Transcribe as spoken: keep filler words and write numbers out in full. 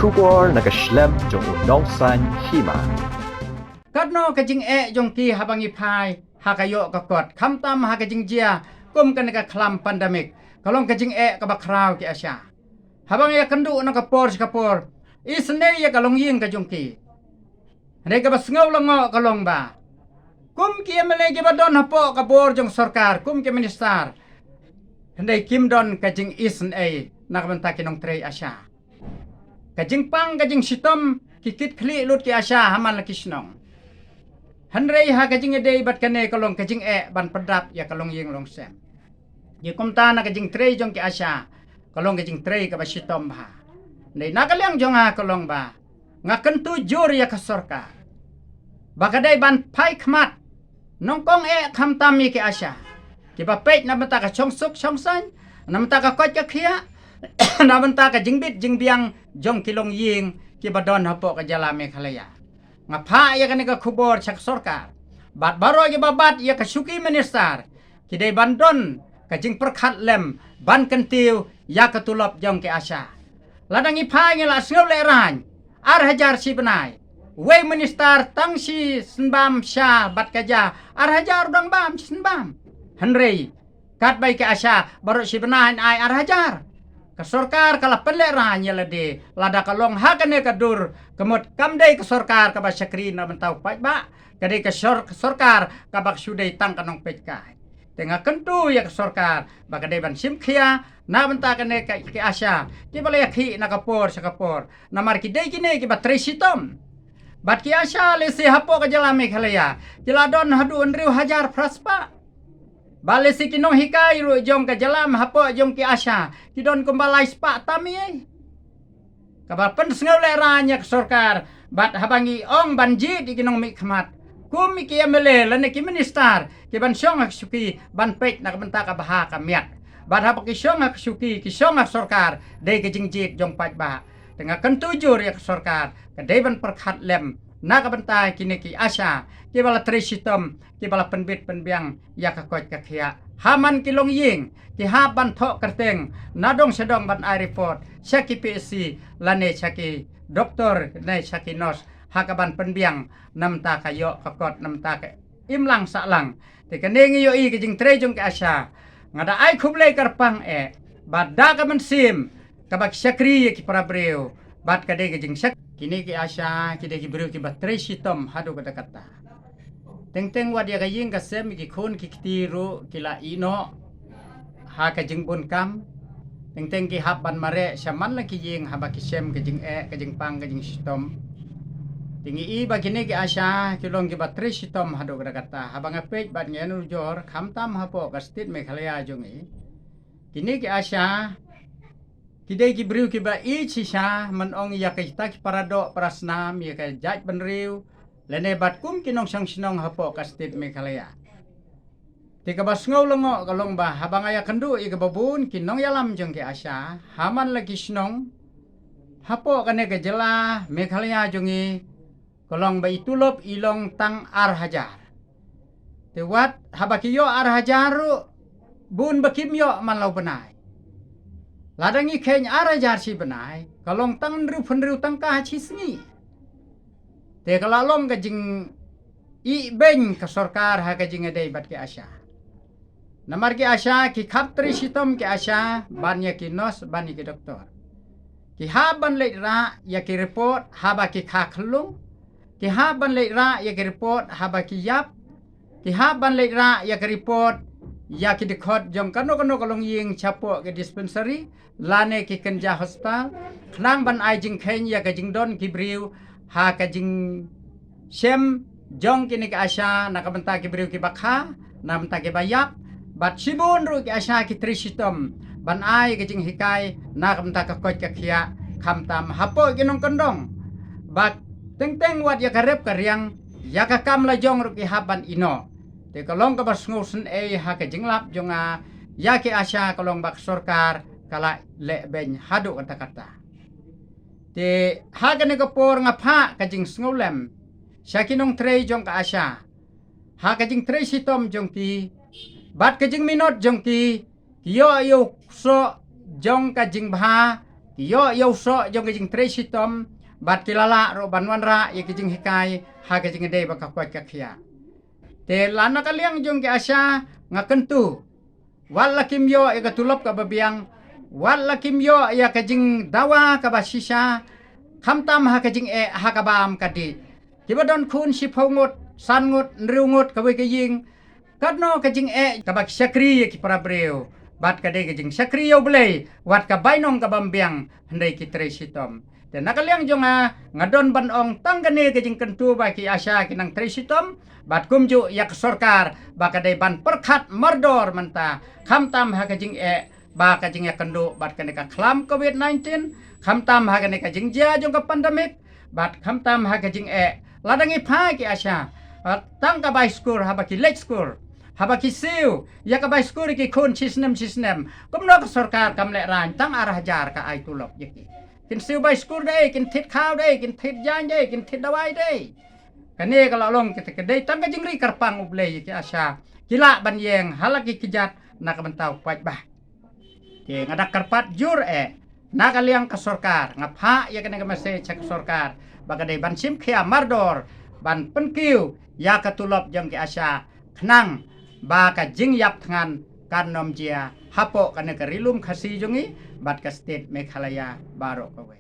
Khubor na ka shlem jong u nongsan hima. Katno ka jingeh jong ki haba ngi phai ha ka ïoh ka kot, khamtam ha ka jingjia kum kane ka khlam pandemic, ka long ka jingeh kaba khraw ki ASHA. Haba ngi ïakynduh na ka por sha ka por, isynei ïa ka longïing ka jong ki. Hynrei kaba sngew lyngngoh ka long ba kum ki MLA kiba don hapoh ka bor jong sorkar kum ki minister, hynrei kim don ka jingisynei na ka bynta ki nongtrei ASHA. Ka jingpang ka jingshitom, ki kit khlieh lut ki ASHA ha man la ki shnong. Hynrei ha ka jingïadei bad kane ka long ka jingeh ban pyndap ïa ka longïing longsem. Ïa kumta na ka jingtrei jong ki ASHA ka long ka jingtrei kaba shitom bha. Hynrei na ka liang jong nga ka long ba nga kyntu jur ïa ka sorkar ba ka dei ban phai khmat nyngkong eh khamtam ïa ki ASHA kiba peit na bynta ka shongsuk shongsaiñ, na bynta ka koit ka khiah, na bynta ka jingbit jingbiang jong ki longïing kiba don hapoh ka jylla Meghalaya. Nga phah ïa kane ka khubor sha ka sorkar bad baroh kiba bat ïa ka shuki minister, ki dei ban don ka jingpyrkhat lem ban kyntiew ïa ka tulop jong ki ASHA. Lada ngi phai ngi la sngew lehraiñ ar hajar shi bnai, wei minister tang shi shnbam sha bad ka ja ar hajar dang bam shi shnbam. Hynrei katba ïa ki ASHA baroh shi bnai yn ai ar hajar. Ka sorkar ka la pynlehraiñ ïa lade, lada ka long ha kane ka dur, ka mut kam dei ka sorkar kaba shakri na bynta u paidbah, ka dei ka sor-, ka sorkar kaba ka shu dei tang ka nongpeitkai. Te nga kyntu ïa ka sorkar ba ka dei ban shim khia na bynta kane ka, ki ASHA kiba la ïakhih na ka por sha ka por, namar ki dei kine kiba trei shitom. Bad ki ASHA lehse hapoh ka jylla Meghalaya ki la don haduh hynriew hajar phra spah. Ba lehse ki nonghikai ruh jong ka jylla hapoh jong ki ASHA ki don kumba lai spah tam ei. Kaba pynsngew lehraiñ ïa ka sorkar bad haba ngi ong ban jied ïa ki nongmihkhmat kum ki MLA lane ki minister ki ban shong ha ka shuki ban peit na ka bynta ka bha ka miat. Bad haba ki shong ha ka shuki ki shong ha ka sorkar dei ka jingjied jong paidbah. Te nga kyntu jur ïa ka sorkar ka dei ban pyrkhat lem na ka bynta kine ki ASHA kiba la trei shitom, kiba la pynbit pynbiang ïa ka koit ka khiah ha man ki longïing, ki hap ban thoh kyrteng na dong sha dong ban ai report sha ki PHC lane sha ki doktor ne sha ki nurse ha ka ban pynbiang na bynta ka ïoh ka kot na bynta ka imlang sahlang. Te kane ngi ïohi ka jingtrei jong ki ASHA. Nga da ai khublei kyrpang eh bad da ka mynsiem kaba ki shakri ïa ki para briew bad ka dei ka jingshak. Kine ki ASHA ki dei ki briew kiba trei shitom haduh katta katta. Teng teng wat ïa ka ïing ka sem, ki khun ki kti ruh ki la ïeh noh ha ka jingbun kam. Teng teng ki hap ban mareh sha man la ki ïing haba ki shem ka jingeh, ka jingpang, ka jingshitom. Te ngi i ba kine ki ASHA ki long kiba trei shitom haduh katta katta. Haba nga peit bad nga ïanujor khamtam hapoh ka state Meghalaya jong ngi, kine ki ASHA ki dei ki briew kiba ïeit shisha, man ong ïa kita ki para doh para snam, ïa ka jaitbynriew lane bad kum ki nongshong shnong hapoh ka state Meghalaya. Te kaba sngew lyngngoh ka long ba haba nga ïakynduh ïa kaba bun ki nongïalam jong ki ASHA ha man la ki shnong hapoh kane ka jylla Meghalaya jong ngi, ka long ba i tulop i long tang ar hajar. Te wat haba ki ïoh ar hajar ruh bun ba kim ïoh man la u bnai. Lada ngi kheiñ ar hajar shi bnai ka long tang hynriewphew hynriew tyngka ha shi sngi. Te ka la long ka jingïehbeiñ ka sorkar ha ka jingïadei bad ki ASHA. Namar ki ASHA ki kham trei shitom ki ASHA ban ïa ki nurse ban ïa ki doktor. Ki hap ban leit rah ïa ki report haba ki kha khyllung. Ki hap ban leit rah ïa ki report haba ki ïap. Ki hap ban leit rah ïa ki report ïa ki dkhot jong kano kano ka longïing shapoh ki dispensary lane ki kynja hospital, khnang ban ai jingkheiñ ïa ka jingdon ki briew ha ka jingshem jong kine ki ASHA na ka bynta ki briew kiba kha, na ka bynta kiba ïap. Bad shibun ruh ki ASHA ki trei shitom ban ai ka jinghikai na ka bynta ka koit ka khiah, khamtam hapoh ki nongkyndong. Bad teng teng wat ïa ka rep ka riang, ïa ka kam lajong ruh ki hap ban ïeh noh. Te ka long kaba sngewsynei ha ka jinglap jong nga ïa ki ASHA, ka long ba ka sorkar ka la lehbeiñ haduh katta katta. Te ha kane ka por nga phah ka jingsngewlem sha ki nongtrei jong ka ASHA ha ka jingtrei shitom jong ki bad ka jingminot jong ki, ki ïoh ïa u ksoh jong ka jingbha, ïoh ïa u soh jong ka jingtrei shitom, bad ki la lah ruh ban wanrah ïa ka jinghikai ha ka jingïadei bad ka koit ka khiah. Te la na ka liang jong ki ASHA nga kyntu, wat la kim ïoh ïa ka tulop kaba biang, wat la kim ïoh ïa ka jingdawa kaba shisha, khamtam ha ka jingeh ha ka bam ka dih. Kiba don khun shiphew ngut, san ngut, hynriew ngut kawei ka ïing, katno ka jingeh kaba ki shakri ïa ki para briew, bad ka dei ka jingshakri ïa U Blei, wat ka bainong kaba ym biang, hynrei ki trei shitom. Te na ka liang jong nga, nga don ban ong tang kane ka jingkyntu ba ki ASHA ki nang trei shitom, bad kumjuh ïa ka sorkar, ba ka dei ban pyrkhat mardor mynta, khamtam ha ka jingeh, ba ka jingïakynduh bad kane ka khlam covid nineteen, khamtam ha kane ka jingjia jong ka pandemic, bad khamtam ha ka jingeh, lada ngi phai ki ASHA, ah, tang ka bai skul, haba ki leit skul, haba ki siew ïa ka bai skul ki khun shisnem shisnem, kumno ka sorkar kam lehraiñ tang ar hajar ka ai tulop ïa ki. Kin siew bai skul dei, kin thied khaw dei, kin thied jaiñ dei, kin thied dawai dei. Kane ka la long kita ka dei tang ka jingri kyrpang U Blei ïa ki ASHA, ki lah ban ïeng ha la ki kjat na ka bynta u paidbah. Te nga da kyrpad jur eh na ka liang ka sorkar, nga phah ïa kane ka message ha ka sorkar, ba ka dei ban shim khia mardor, ban pynkiew ïa ka tulop jong ki ASHA, khnang ba ka jingïap thngan kan ym jia hapoh kane ka Ri Lum Khasi jong ngi, bad ka state Meghalaya baroh kawei.